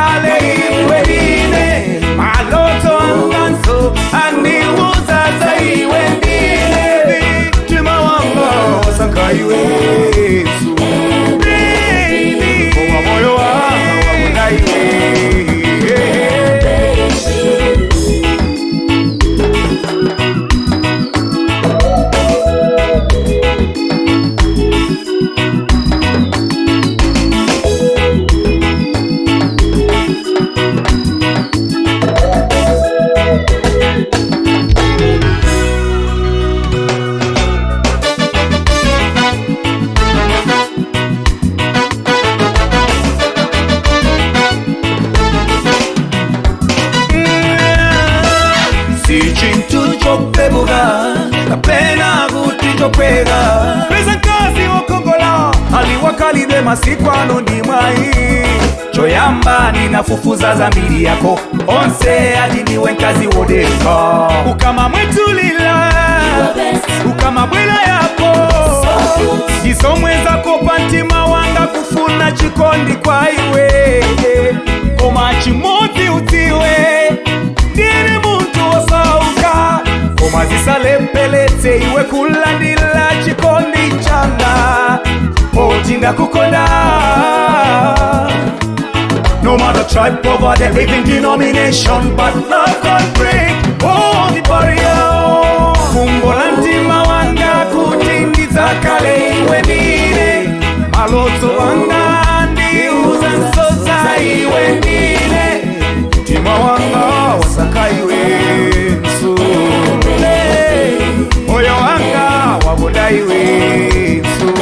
ndidzakale iwe ndine. Maloto anganso andiuza za iwe ndine. Mtima wanga wasankha iwe Yesu. Baby, koma moyo wanga wakonda iwe. Si chintu chopepuka kapena kuti chokweka peza mkazi wokongola aliwakalidwe masiku ano ndi mwayi. Choyamba ninafufuza zambiri yako, onse ati ndiwe mkazi wodeka. Ukamamwetulila, ukamabwela yako, zisomwe zako pantima wanga kufuna chikondi kwa iwe. Koma chimodzi udziwe, ndiri muntu wosauka, koma zisalepeletse iwe kulandila chikondi changa poti ndakukonda. No matter tribe, poverty, even denomination, but love can break all the barriers. Fungo la mtima wanga kuti ndidzakale iwe ndine. Maloto wanga ndiuza nsoza iwe ndine. Mtima wanga wasankha iwe nsu. Moyo wanga wakonda iwe nsu.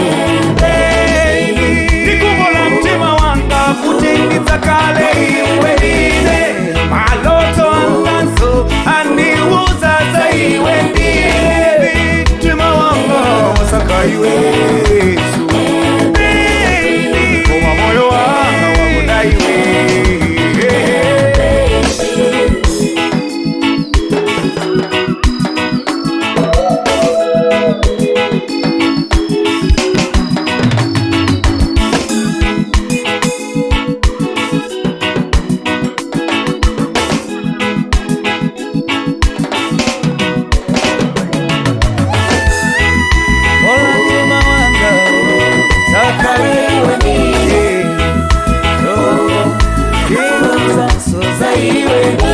Ndikumbola mtima wanga kuti ndidzakale iwe ndine. Maloto anganso andiuza za iwe ndine. Mtima wanga wasankha iwe Yesu. Koma moyo wanga wakonda iwe. Ola mtima wanga zakale iwe ndine. Oh, ndiuza nsoza iwe.